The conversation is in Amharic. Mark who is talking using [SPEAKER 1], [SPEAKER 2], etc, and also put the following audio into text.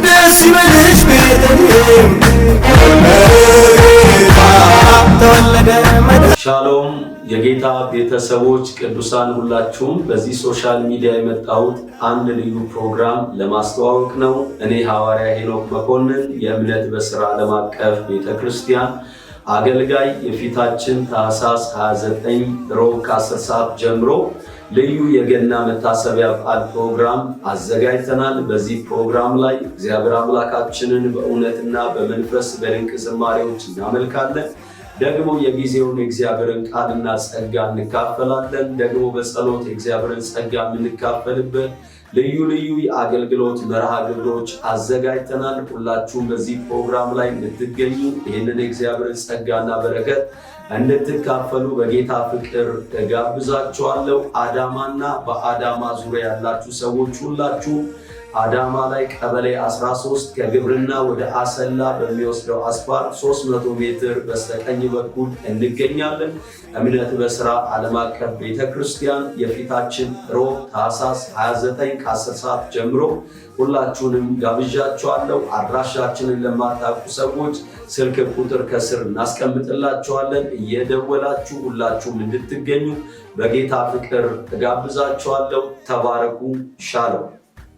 [SPEAKER 1] ደስ ይበልሽ ቤተልሔም፣ በጌታ ተወለደ።
[SPEAKER 2] ሻሎም የጌታ ቤተሰቦች ቅዱሳን ሁላችሁም፣ በዚህ social media የመጣሁት አንድ ልዩ ፕሮግራም ለማስተዋወቅ ነው። እኔ ሐዋርያ ሄኖክ መኮንን የእምነት በሥራ ዓለም አቀፍ ቤተ ክርስቲያን አገልጋይ፣ የፊታችን ታህሳስ 29 ሮብ ከ10 ሰዓት ጀምሮ ልዩ የገና መታሰቢያ በዓል ፕሮግራም አዘጋጅተናል። በዚህ ፕሮግራም ላይ እግዚአብሔር አምላካችንን በእውነትና በመንፈስ በድንቅ ዝማሬዎች እናመልካለን። ደግሞ የጊዜውን የእግዚአብሔርን ቃልና ጸጋ እንካፈላለን። ደግሞ በጸሎት የእግዚአብሔርን ጸጋ የምንካፈልበት ልዩ ልዩ የአገልግሎት መርሃ ግብሮች አዘጋጅተናል። ሁላችሁም በዚህ ፕሮግራም ላይ እንድትገኙ፣ ይህንን የእግዚአብሔርን ጸጋና በረከት እንድትካፈሉ በጌታ ፍቅር እጋብዛችኋለሁ። አዳማና በአዳማ ዙሪያ ያላችሁ ሰዎች ሁላችሁ፣ አዳማ ላይ ቀበሌ 13 ከግብርና ወደ አሰላ በሚወስደው አስፋልት 300 ሜትር በስተቀኝ በኩል እንገኛለን። እምነት በስራ ዓለም አቀፍ ቤተ ክርስቲያን የፊታችን ሮብ ታህሳስ 29 ከ10 ሰዓት ጀምሮ ሁላችሁንም ጋብዣችኋለሁ። አድራሻችንን ለማታውቁ ሰዎች ስልክ ቁጥር ከስር እናስቀምጥላችኋለን። እየደወላችሁ ሁላችሁም እንድትገኙ በጌታ ፍቅር እጋብዛችኋለሁ። ተባረኩ። ሻሎም።